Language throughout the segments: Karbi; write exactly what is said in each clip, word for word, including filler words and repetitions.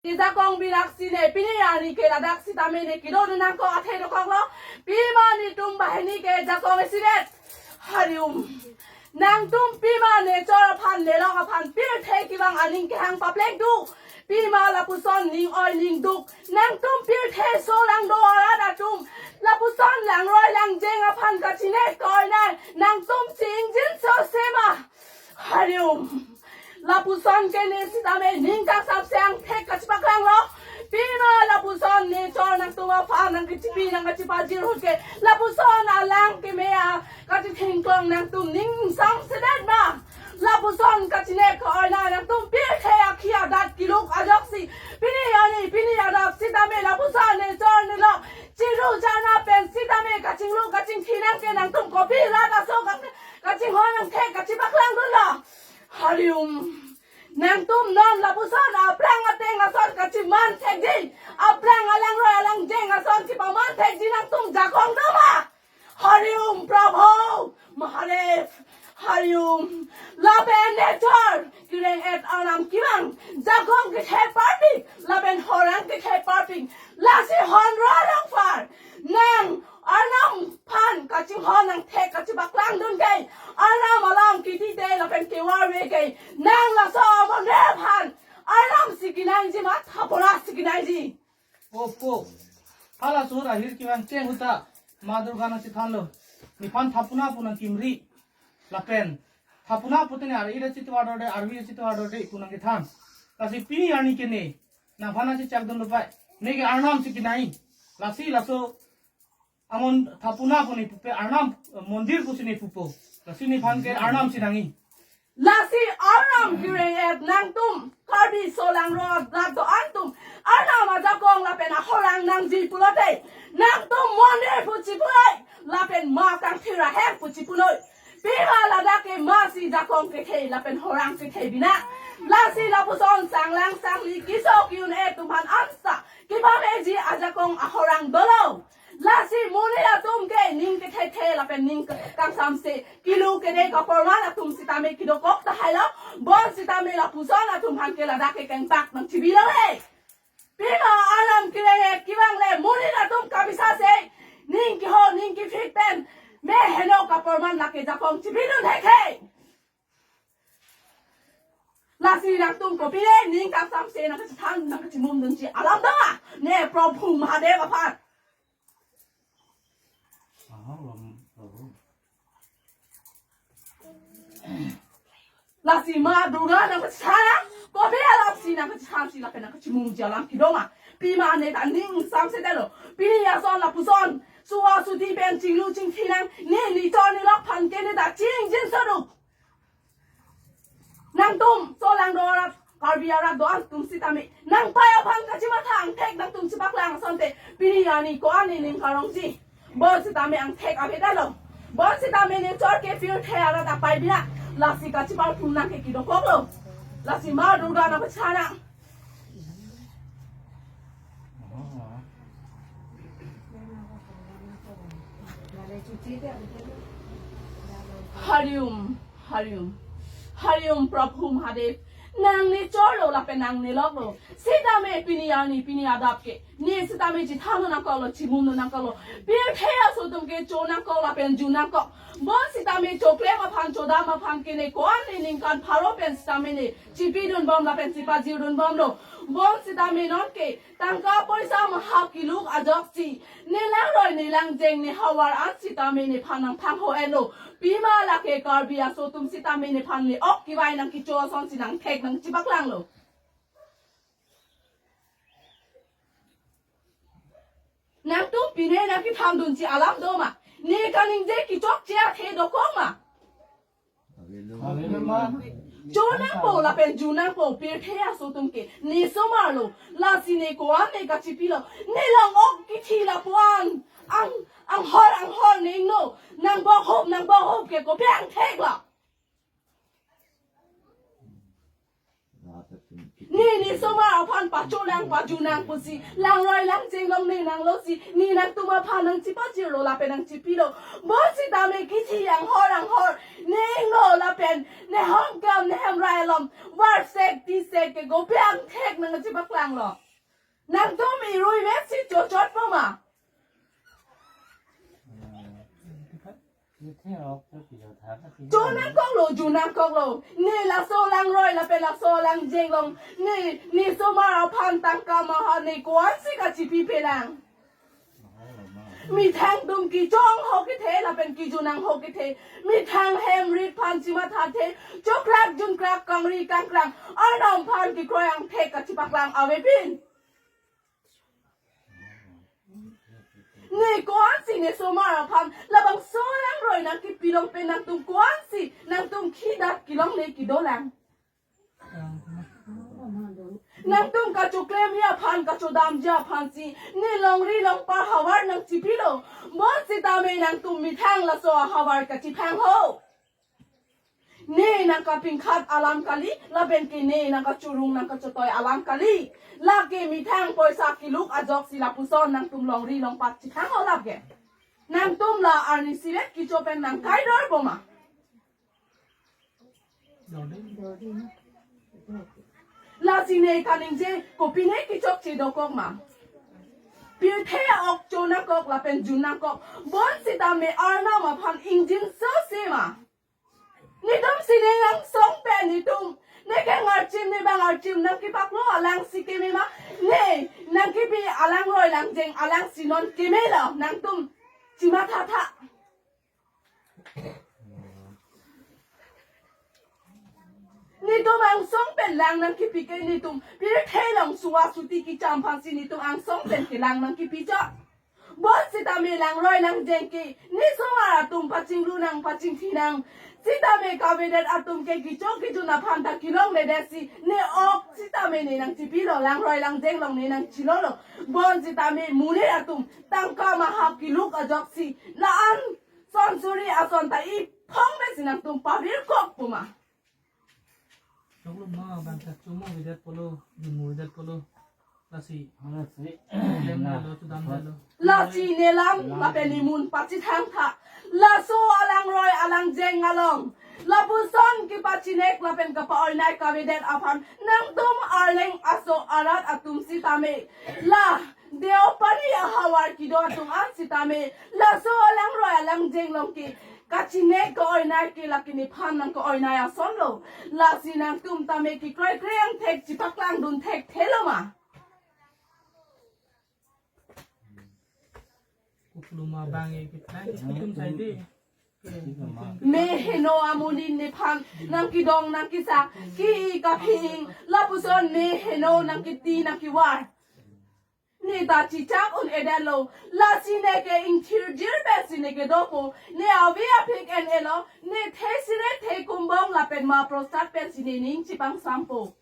Kejakong birak si ne pini arni ke ladak sitame ne kedo nangkok athe dokoklo. Pima netum banghini kejakong isidet. Hari Om. Nangtum pima ne chor aphan nelok aphan pirthe kevang aning kehang paplek do. Pima lapuson ning oi ning duk. Nangtum pirthe solangdo arat atum. Lapuson langroi langjeng aphan kachinek koinai. Nangtum si ingjinso sema. Hari Om. Lapuson ke ne sitame ning kangsam se angthek kachipaklanglo. Pima lapuson ne chor nangtum aphan nangkachipi nangkachipajir ahut ke. Lapuson alang keme a kachithengklong nangtum ning ingsamsedet ma. Lapuson kachinek koinai nangtum pirthe akhi adat keluk ajoksi. Pini arni, pini adap sitame lapuson ne chor nelok. Chiru chana pen sitame kachinglu kachingthi nang ke nangtum kopi rat aso kang kachinghon angthek kachipaklangdunlo. Hari Om. Nangtum non lapuson aphrang ateng ason kachiman thekji. Aphrang alangroi alangjeng ason chipaman thekji nangtum jakong doma. Hari Om Prabhu Mahadev. Hari Om. Lapen ne chor kereng-et arnam kevang jakong kethe parpik. Lapen horang kethe parpik. Lasi hon ro rong far. Nang arnam aphan kachinghon angthek kachipaklangdun ke. Arnam alam kiti te lapen kevar ve ke. Nang laso amonit aphan arnam si kenangji ma thapona si kenangji. Opo. Halaso ahir kevang cheng ahut ta Ma Durga nangchethanlo. Nephan thapona pu nangkimri. Lapen thapona pute ne ar-i ra chitwa dorde, arvi ra chitwa dorde pu nangkethan. Lasi pini arni ke ne nangphan nangchechakdunlo pai. Ne ke arnam si kenai. Lasi laso amon thapona pu ne pupe arnam, eh, mondir pusi ne pupo. Lasi nephan ke arnam si nangji. Lasi arnam kereng-et nangtum Karbi solangdo arat do-an atum arnam ajakong lapen ahorang nangji pulote nangtum mondir pu chipunoi lapen ma kangthir ahem pu chipunoi. Pima ladak ke ma si jakong kethe lapen horang kethe bina. Lasi lapuson sanglang sangli keso ke-un-e atum aphan ansa kepame-ji ajakong ahorang dolo. Lasi monit atum ke ning kethethe lapen ning ke-, kangsamse kelu kene kaporman atum sitame kedokok tahailo. Bonsitame lapuson atum aphan ke ladak ke kengpak nangchibilo he. Pima arnam kereng-et kevang le monit atum kabisa se ning keho ning kephit pen me heno kaporman lake jakong chibidun hekhe. Lasi nangtum kopi le ning kangsamse nangkachethan nangkachimumdunji alam doma. Ne Prabhu Mahadev aphan. Lasi Ma Durga nangkachethan, kopi alam si nangkachethan si lapen nangkachimumji alam kedoma. Pima ne ta ning ingsamsedetlo. Pini ason lapuson suwa suti pen chinglu chingthi nang ne ne chor nelok aphan ke ne ta chingjinso duk. Nangtum solangdo arat, Karbi arat do-an atum sitame nangpai aphan kachimatha angthek nangtum chipaklang asonte pini arni ko-an ne ning karongji. Bonsitame angthek avedetlo. Bonsitame ne chor ke pirthe arat apai bina. Lasi kachiparpum nang ke kedokoklo. Lasi Ma Durga nangpachana. Hari Om, Hari Om, Hari Om Prabhu Mahadev. Nang ne chorlo lapen nang ne loklo. Sitame pini arni pini adap ke ne sitame chithanlo nangkoklo, chimumlo nangkoklo. Pirthe aso atum ke cho nangkok lapen ju nangkok. Bonsitame choklem aphan chodam aphan ke ne ko-an ne ningkan pharo pen sitame ne chipidunbom lapen chipajirdunbomlo. Bonsitame non ke tangka poisa mahak keluk ajoksi ne langroi ne langjeng ne havar an sitame nephan nangthang ho-etlo. Pima lake Karbi aso atum sitame nephan le ok kevai nangkecho asonsi nangthek nangchipaklanglo. Nangtum pine nangkethandunji alam doma. Ne kaningje kechokche athe dokok ma. Cho nangpo lapen ju nangpo pirthe aso atum ke ne somarlo. Lasi ne ko-an ne kachipilo. Ne long ok kithi lapuan ang anghor anghor ne ingno. Nang bohop nang bohop ke kopi angthek la. Ne, ne osomar aphan pacholang pajunang pusi, langroi langjeng longnenanglo si, ne nangtum aphan nangchipachirlo lapen nangchipilo. Bonsitame kithi anghor anghor, ne ingno lapen ne hongkam ne hemrai along, varsek tisek ke kopi angthek nangchipaklanglo. Nangtum irui vek si chochot po ma? Chonangkoklo, junangkoklo. Ne laso langroi lapen laso langjeng along, ne, ne osomar aphan tangka maha ne ko-ansi kachipipelang? Methang atum kechong ho kethe lapen kejunang ho kethe. Methang hem rit aphan chimathathe. Chokrak junkrak kangri kangkrang, Arnam aphan kekroi angthek kachipaklang avepin. Ne ko-ansi ne osomar aphan labangso langroi nangkepilong pen nangtum ko-ansi nangtum khidat kelongle kedolang? Nangtum kachoklemji aphan kachodamji aphansi ne longri longpar havar nangchipilo. Bonsitame nangtum methang laso ahavar kachiphang ho. Ne nangkapingkhat alam kali, lapen ke ne nangkachorung nangkachotoi alam kali. Lake methang poisa keluk ajoksi lapuson nangtum longri longpat chiphang ho lake. Nangtum la arnisi vet kecho pen nangkaidor po ma? Lasi ne kaningje kopine kechokche dokok ma? Pirthe ok chonangkok lapen junnangkok. Bonsitame Arnam aphan ingjinso se ma? Netum sining angsong pen netum, ne ke ngarchim ne bang archim nangkepaklo alangsi keme ma? Ne nangkepi alangroi langjeng alangsi non kemelo, nangtum chimathatha. Netum angsong pen lang nangkepi ke netum pirthe along suwa suti kecham aphansi netum angsong pen ke lang nangkepi chot. Bonsitame langroi langjeng ke ne osomar atum pachinglunang pachingthinang. Sitame kavedet atum ke kecho kejun aphan ta kelongledetsi ne ok sitame ne nangchipilo, langroi langjeng along ne nangchilolo. Bonsitame monit atum tangka maha keluk ajoksi la-an son suri ason ta iphong pensi nangtum pavirkok po ma? Choklo ma bangta chomo vedet polo, jumo vedet polo. Lasi. Lasi. Lem lalo, chudam lalo. Lasi ne lam lapen ne mun pachithangtha. Laso alangroi alangjeng along lapuson kepachinek lapen kapa-oinai kavedet aphan nangtum arleng aso arat atum sitame la Deopani ahavar kedo atum an sitame laso alangroi alangjeng along ke kachinek ka-oinai ke lake nephan nangka-oinai asonlo. Lasi nangtum tame kekroikre angthek chipaklang dunthekthelo ma? Kupluma bang e kitna kitum saide. Me heno amonit nephan nangkedong nangkesak, ke-i kaphing, lapuson me heno nangketi nangkevar. Ne ta chichak un-edetlo, lasi ne ke ingthirjir pensi ne kedopo, ne ave aphik en-elo, ne thesire thekumbong lapen ma prostat pensi ne ning chipangsampo.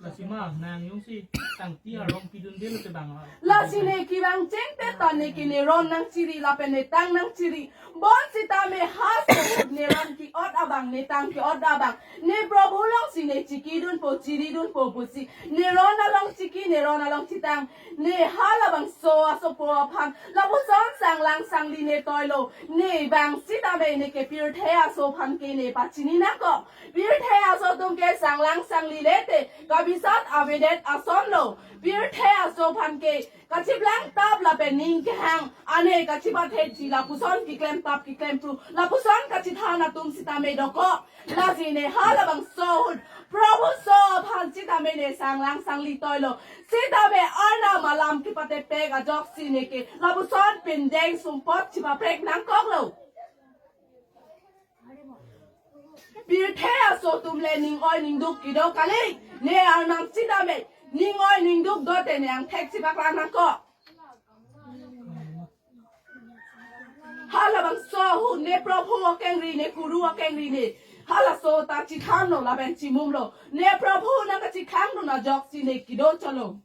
Lasi ma, nang jongsi tangti arong pidundelo te bang a. Lasi ne kevang chengpet ta ne ke ne ron nangchiri lapen ne tang nangchiri. Bonsitame ha sohut ne ron ke-ot abang, ne tang ke-ot abang, ne Prabhu alongsi ne chikidunpo, chiridunpo pusi ne ron along chiki, ne ron along chitang. Ne halabangso asopo aphan lapuson sanglang sangli ne toilo. Ne bang sitame ne ke pirthe aso aphan ke ne pachini nangkok. Pirthe aso atum ke sanglang sangli lete kabisat avedet asonlo. Pirthe aso aphan ke kachiplang tap lapen ning kehang ane kachipathetji lapuson keklem tap keklem pru, lapuson kachithan atum sitame dokok. Lasi ne halabangso ahut Prabhu aso aphan sitame ne sanglang sangli toilo. Sitame Arnam alam kepatepek ajoksi ne ke lapuson pindeng sumpot chipaprek nangkoklo. Pirthe aso atum le ning oi ning duk kedo kali. Ne Arnam sitame ning oi ning duk dote ne angthek chipaklang nangkok. Halabangso ahut ne Prabhu akengri, ne Guru akengri ne halaso ta chithanlo lapen chimumlo. Ne Prabhu nangkachikhangdun ajoksi ne kedo chotlo.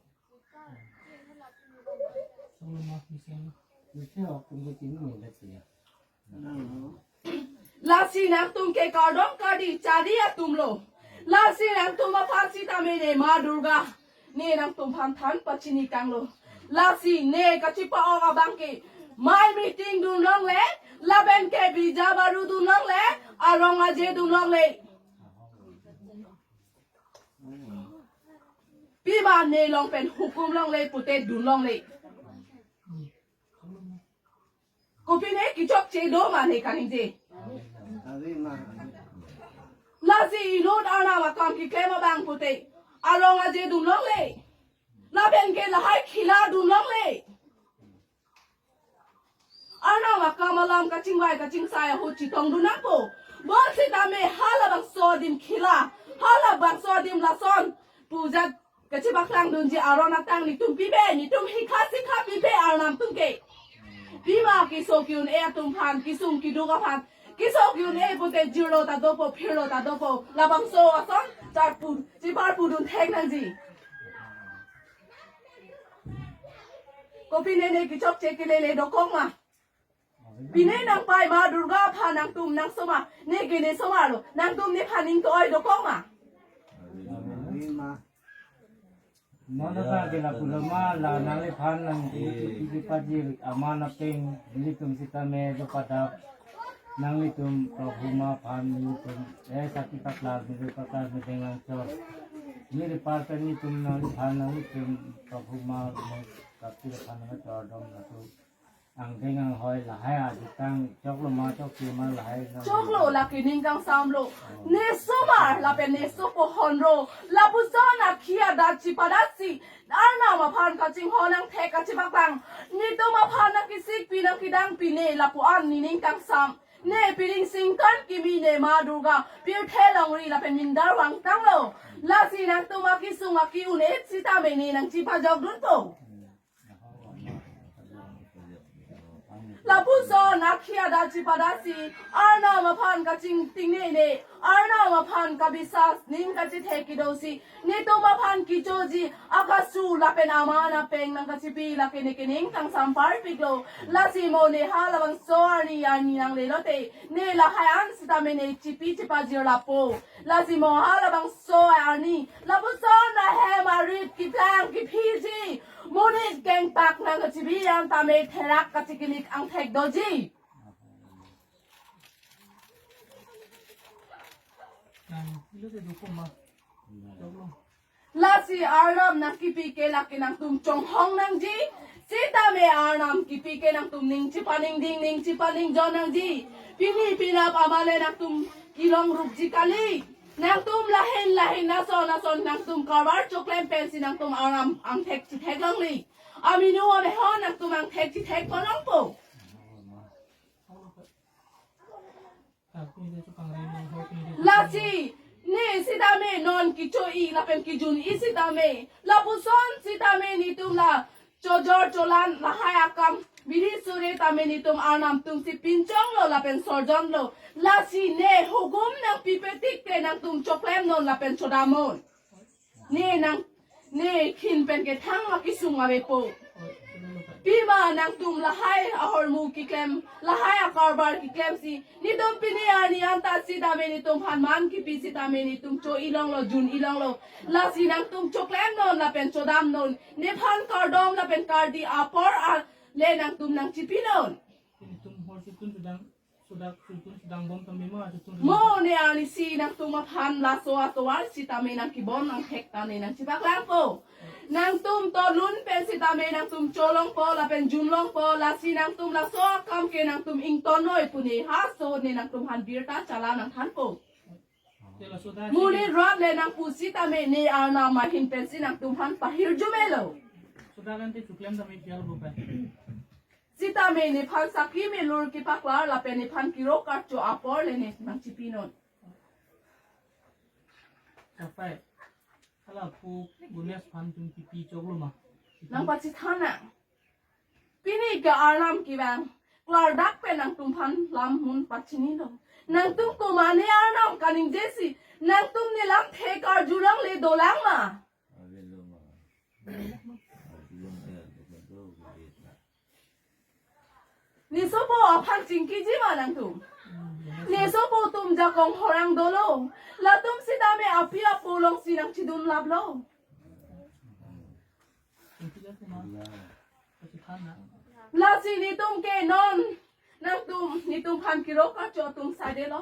Lasi nangtum ke kardom kardi chari atumlo. Lasi nangtum aphan sitame ne Ma Durga ne nangtum aphan than pachini tanglo. Lasi ne kachipa-ong abang ke mai meeting dun longle, lapen ke bija baru dun longle, arong aje dun longle. Pima ne along pen hukum longle pute dun longle. Kopine kechokche do ma ne kaningje. Lasi inut Arnam akam keklem abang pute arong aje dun longle. Lapen ke lahai khila dun longle. Arnam akam alam kachingvai kachingsai ahut chetong dun nangpo. Bonsitame halabangso adim khila, halabangso adim lason puja kachipaklang dunji aron atang netum pipe, netum hikha sikha pipe Arnam atum ke. Pima keso ke-un-e atum aphan, kesung keduk aphan, keso ke-un-e pute jirlo ta dopo, phirlo ta dopo, labangso ason charpu, chiparpu dun thek nangji. Kopine ne kechokche kelele dokok ma. Pine nangpai Ma Durga aphan nangtum nangsomar, ne ke ne somar lo, nangtum nephan ning to-oi dokok ma. Mona ta ke lapu lo ma, la nangliphan nang iti pajir aman apeng nelitum sitame do padap nanglitum Prabhu ma aphan nelitum eh sakhi paklar nelitum paklar medeng langchor. Neli par pen nelitum nangliphan nanglitum Prabhu ma mo kapti aphan nangchor dom latu. Angdeng anghoi lahai aditang choklo ma chokche ma lahai nang. Choklo, lake ning kangsam lo. Ne somar lapen ne sopo honro. Lapuson akhi adat chipadasi Arnam aphan kachinghon angthek kachipaklang. Netum aphan nangkesikpi nangkedangpi ne lapu-an nening kangsam. Ne pining singkan kimi ne Ma Durga pirthe longri lapen mindar vangtanglo. Lasi nangtum akesung ake-un-e sitame ne nangchipajok dunpo. Lapuson akhi adat chipadasi Arnam aphan kachingting ne ne, Arnam aphan kabisas ning kachithek kedosi netum aphan kechoji akasu lapen aman apeng nangkachipi lake ne kening kangsam parpiklo. Lasi mo ne halabangso arni arni nangle lote ne lahai an sitame ne chipi chipajir lapo. Lasi mo halabangso arni lapuson ahem arit keplang kephiji monit kengpak nangkachibi an tame therak kachikilik angthek doji. Lasi Arnam nangkepi ke lake nangtum chonghong nangji. Sitame Arnam kepi ke nangtum ning chipaningding ning chipaningjon nangji. Pini pinap amale nangtum kelong rukji kali. Nangtum lahin lahin nason nason nangtum karbar choklem pensi nangtum Arnam angthek chithek longli. Aminu amehon nangtum angthek chithek ponlongpo. Lasi ne sitame non kecho-i lapen kejun-i sitame lapuson sitame netum la chojor cholan lahai akam bidi sure tame netum Arnam atumsi pinchonglo lapen sorjonlo. Lasi ne hukum nangpipetik te nangtum choklem non lapen chodam non. Ne nang ne khin pen kethang akesung avepo. Pima nangtum lahai ahormu keklem, lahai akarbar keklemsi netum pini arni anta sitame netum aphan man kepi sitame netum cho-i longlo, jun-i longlo. Lasi nangtum choklem non lapen chodam non. Nephan kardom lapen kardi apor ale nangtum nangchipi non. Netum hor chitun chudang sudak chitun chudang bom tame ma chitun. Mo ne arnisi nangtum aphan laso atovar sitame nangkebon angthek ta ne nangchipaklangpo. Nangtum tolun pen sitame nangtum cholongpo lapen junlongpo, lasi nangtum laso akam ke nangtum ington noi pu ne haso ne nangtum aphan birta chala nangthanpo. Te la soda Monit rat le nangpu sitame ne Arnam ahin pensi nangtum aphan pahirjume lo. Soda kan te chuklem tame pial bo pai. Sitame nephan sakhi milur kepaklar lapen nephan kiro karcho apor le ne nangchipi non. Kapai. Hala pu Gunesh aphan tum kipi choklo ma. Nangpachethannang. Pini ke Arnam kevang klardak pen nangtum aphan lam mun pachinilo. Nangtum komatne Arnam kaningjesi nangtum ne lamthe karjulongle dolang ma? Ne sopo aphan chingkiji ma nangtum? Ne sopo atum jakong horang dolo. Latum sitame api apo alongsi nangchidun laplo. Lasi netum ke non nangtum netum aphan kiro kacho atum sade lo.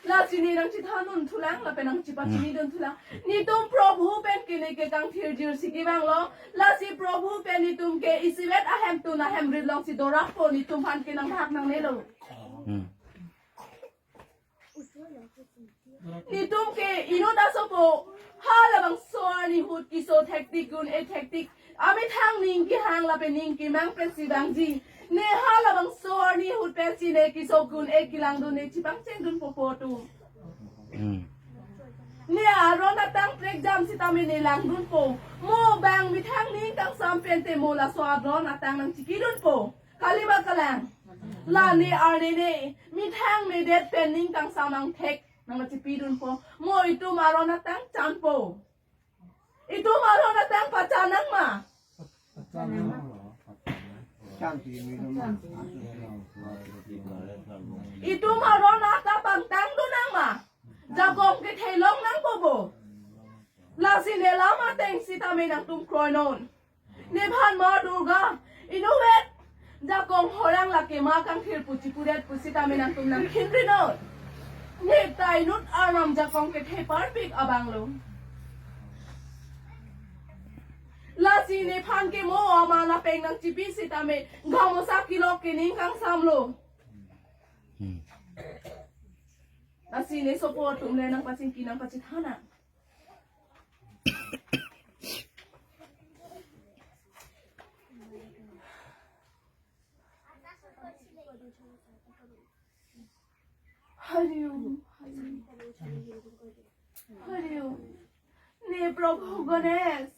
Lasi ne nangchethan dunthulang lapen nangchepachini dunthulang. Netum Prabhu pen ke ne ke kangthirjir si kevanglo. Lasi Prabhu pen netum ke isivet ahemtun ahemrit alongsi dorappo, netum aphan ke nangdhak nangnelo. Hmm. Netum ke inut asopo halabangso arni ahut keso thektik, gun-e thektik, amethang ning kehang lapen ning kemang pensi vangji. Ne halabangso arni ahut pensi ne keso gun-e kelangdun, ne chepangchengdunpo apo atum. Hmm. Ne aron atang prekjam sitame ne langdunpo. Mo bang methang ning kangsam pen te mo laso aron atang nangchikidunpo. Kalima kalang. La ne arnine methang medet pen ning kangsam angthek nangchipidunpo. Mo itum aron atang chanpo. Itum aron atang pachan nang ma? Itum aron atang pangtangdun nang ma? Jakong kethe long nangpo bo. Lasi ne lam ateng sitame nangtum kroinon. Nephan Ma Durga, inutvet jakong horang lake ma kangthir pu chipudet pusitame nangtum nangkhinrinon. Ne ta inut arnam jakong kethe parpik abanglo. Lasi nephan ke mo aman apeng nangchipi sitame gamosa kelok ke ning kangsamlo. Hmm. Lasi ne sopo atum le nangpachingki nangpachethannang. Hari Om, Hari Om, Hari Om. Ne Prabhu Ganesh.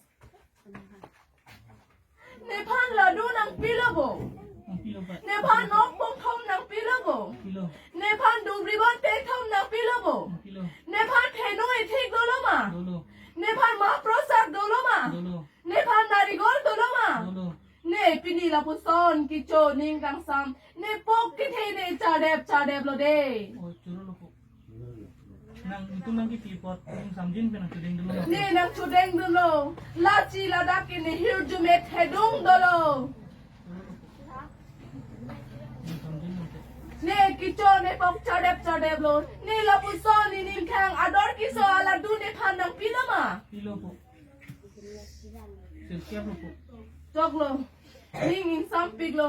Nephan ladu nangpilo bo. Nangpilo, Pak. Nephan nok pongthom nangpilo bo. Pilo. Nephan dugri bon pekthom nangpilo bo. Nangpilo. Nephan thenu ethik dolo ma. Dolo. Nephan ma prosad dolo ma. Dolo. Nephan narigol dolo ma. Dolo. Ne pini lapuson kecho ning kangsam. Ne pok kethe ne chadep chadeplo de. Oh, churolo po. Nang itum nangkipi apot, itum samjin pen nangchodeng dolo. Ne nangchodeng dolo. Lachi ladak ke ne hirjume thedung dolo. Nang samjin pen. Ne kecho ne pok chadep chadeplo. Ne lapuson ne ning khang ador keso aladu nephan nangpilo ma. Pilo po. Sirkiap lo po. Choklo. Ning ingsampiklo.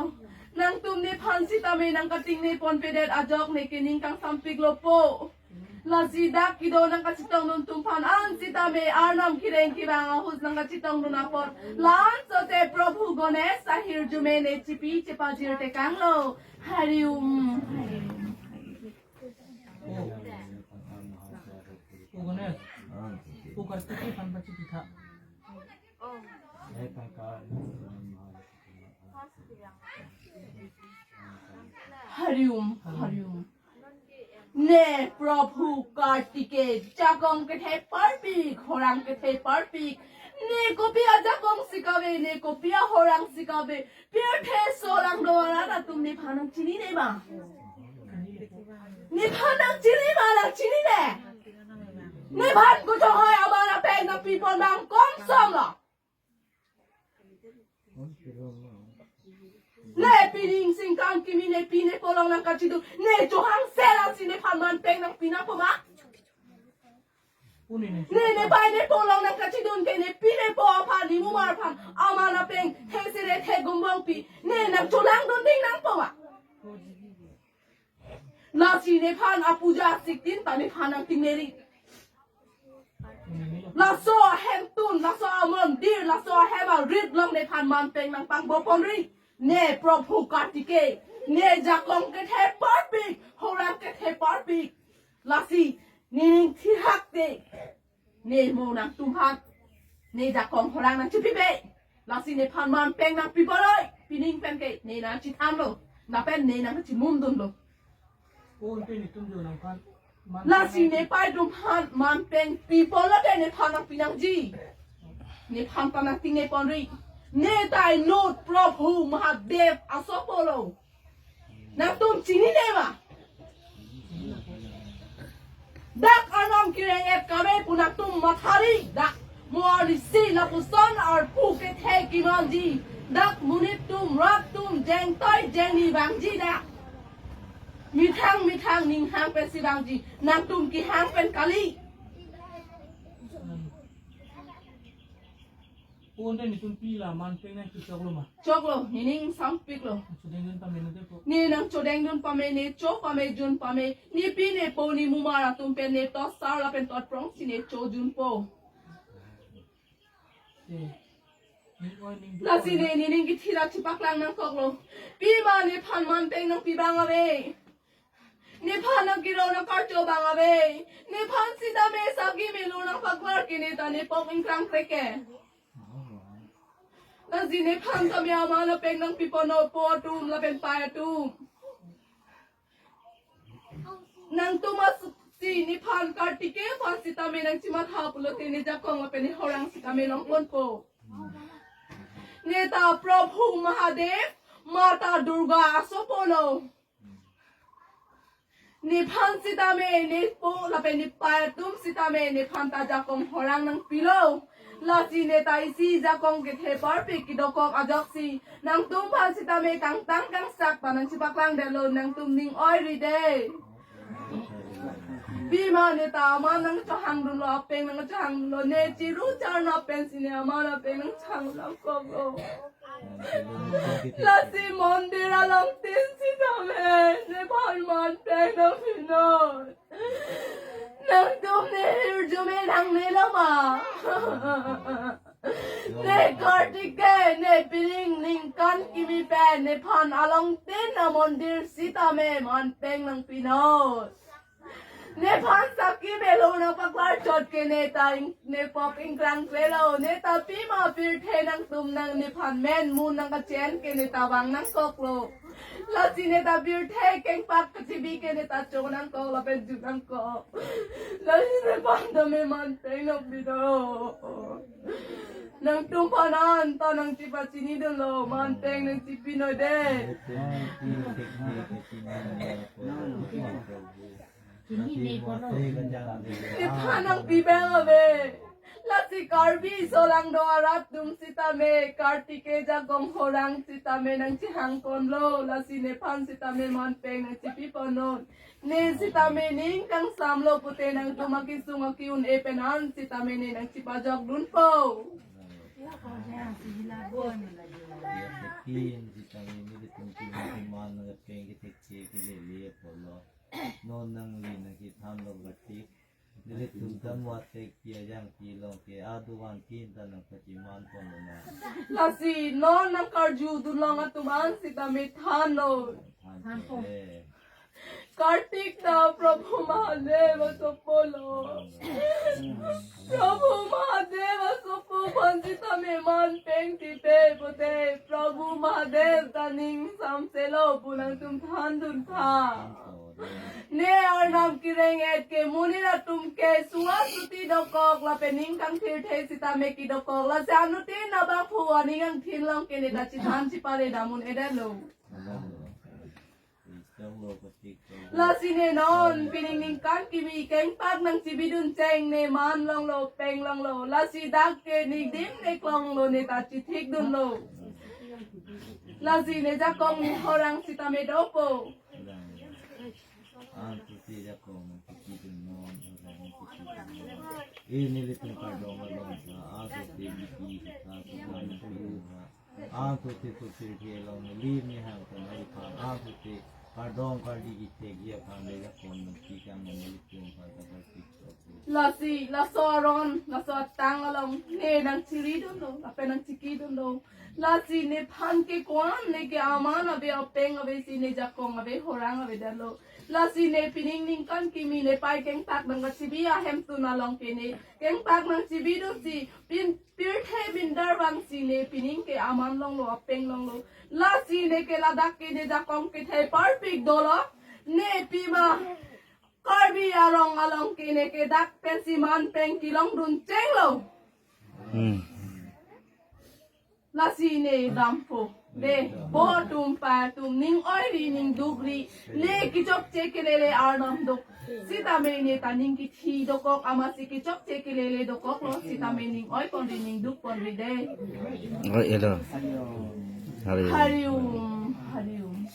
Nangtum nephan sitame nangkatingne ponpedet ajok ne ke ning kangsampiklo po. Lasi dak kedo nangkachetongdun atum aphan an sitame arnam kereng kevang ahut nangkachetongdun apot, la-an sose Prabhu Ganesh ahirjume ne chipi chepajir tekanglo. Hari Om. Hari Om. O, o Ganesh, o Kartike aphan pachipitha. Hari Om, Hari Om. Ne Prabhu Kartike, jakong kethe parpik, horang kethe parpik. Ne kopi ajakong si kave, ne kopi ahorang si kave, pirthe aso langdon arat atum nephan nangchinine ma? Nephan nangchini ma, nangchinine? Nephan kochonghoi aman apeng nangpipon bang komsom lo. Ne pining singkang kimi ne pi ne po along nangkachidun, ne chohang sela si nephan manpeng nangpi nangpo ma? Ne, ne pai ne po along nangkachidun ke ne pi ne po aphan, ne mumar aphan aman apeng thesere thegumbong pi, ne nangcholangdun ding nangpo ma? Lasi nephan apuja siktin ta nephan nangtingneri. Laso ahemtun, laso amondir, laso ahem arit along nephan manpeng nangpangboponri. Ne Prabhu Kartike, ne jakong kethe parpik, horang kethe parpik. Lasi ne ning thihak te, ne mo nangtum aphan ne jakong horang nangchipipe. Lasi nephan manpeng nangpiponoi. Pining pen ke ne nangchethanlo, lapen ne nangchimundunlo. Pon pe netum jo nangphan man Lasi ne pai atum aphan manpeng piponlo te nephan nangpi nangji. Nephan ta nangtingneponri. Ne ta inut Prabhu Mahadev asopo lo. Nangtum chinine ma? Dak arnam kereng-et kave pu nangtum mathari, dak mo arnisi lapuson arpu kethe kemanji, dak monit atum rat atum jengtoi jengni vangji dak. Methang methang ning hang pensi vangji, nangtum kehang pen kali. Pon te netum pi la manpeng nangkechoklo ma? Choklo, nening sampiklo. Chodengdun pame nangtepo. Ne nangchodengdun pame, ne cho pame, jun pame, nepi nepo, nemumar atum pen, ne tosar lapen totprong si ne chojunpo. Te. Ning oi ning. Lasi ne, nening kethila chepaklang nangkoklo. Pima nephan manpeng nangpi abang ave. Nephan nangkiro nangkarcho abang ave. Nephan sitame saki melo nangpaklar ke ne ta nepok ingkrang kreke. Lasi nephan tame aman apeng nangpiponpo atum lapen pei atum. Nangtum asuksi nephan Kartike aphan sitame nangchematha pulote ne jakong lapen ne horang sitame longponpo. Ne ta Prabhu Mahadev, Mata Durga asopolo. Nephan sitame, nepo lapen nepei atum sitame nephan ta jakong horang nangpilo. Lasi ne ta isi jakong kethe parpik kedokok ajoksi nangtumphan sitame kangtang kangsak ta nangchepaklang detlo, nangtum ning oi ride. Pima ne ta aman nangchohangdunlo, apeng nangchohangdunlo, ne chiru charna pensi ne aman apeng nangchohang nangkoklo. Lasi mondir along tin sitame nephan manpeng nangpinon. Nangtum ne hirjume nangnelo ma? Ne Kartike, ne pining ningkan kimi pen nephan along tin amondir sitame manpeng nangpinon. Nephan saki melo nangpaklar chot ke ne ta ing-, nepok ingkrang krelo, ne ta pima pirthe nangtum nang nephan men mun nangkachen ke ne ta vang nangkoklo. Lasi ne ta pirthe kengpak kachibi ke ne ta cho nangkok lapen ju nangkok. Lasi nephan tame manpeng nangpinon. Nangtumphan an ta nangchepachinidunlo, manpeng nangchepinoi de. Nephan nangpi abang ave. Lasi Karbi aso along do arat atum sitame Kartike jakong horang sitame nangchehangponlo. Lasi nephan sitame manpeng nangchepiponnon. Ne sitame ning kangsamlo pute nangtum akesung ake-un-e pen an sitame ne nangchepajokdunpo. Kin sitame nelitum kiman nangpeng kethekche kelele apotlo. Non nangli nangkethanlo Kartik. Nelitum ta muatek pi ajang pi long ke aduvan kin ta nangpachimanponlo na. Lasi non nangkarjudunlong atum an sitame thanlo. Thanpo. Kartik ta Prabhu Mahadev asopolo. Prabhu Mahadev asopo aphan sitame manpeng tipe pute Prabhu Mahadev ta ning samselo pu nangtum thandun tha. Ne arnam kereng-et ke monit atum ke suwa suti dokok lapen ning kangthirthe sitame kedokok, lasi anuttin abangphu aning angthin along ke ne ta chethan chepare dam un-edetlo. Lasi ne non pining ningkan kimi kengpak nangchebidun cheng ne man longlo, peng longlo. Lasi dak ke nedim neklonglo, ne ta chethikdunlo. Lasi ne jakong ne horang sitame dopo. An tuti jakong nangchepidun non, horang nangchepidun non. Ini nelitum kardom along sa, aso te bibi sa, sa, sa, sa, sa. Anso te so pirthe along neli mehang ta neliphan anso te kardom kardi kethekji aphan le jakong nangpi kang nelitum aphan ta karpi. Lasi, laso aron, laso atang along ne nangchiridunlo, lapen nangchekidunlo. Lasi nephan ke ko-an ne ke aman ave, apeng ave si ne jakong ave, horang avedetlo. Lasi ne pining ningkan kimi nepei kengpak nangkachebi ahemtun along ke ne kengpak nangchebidunsi, pin pirthe bindar vangsi ne pining ke aman longlo, apeng longlo. Lasi ne ke ladak ke ne jakong kethe parpik dolo. Ne pima Karbi arong along ke ne ke dak pensi manpeng kelongdun chenglo. Hmm. Lasi ne dampo. De, po atum, pa atum, ning oiri, ning dukri, ne kechokche kelele arnam dok. Sitame ne ta ning kithi dokok, amatsi kechokche kelele dokoklo, sitame ning oiponri, ning dukponri de. Oh, hello. Hari. Hari Om, Hari Om.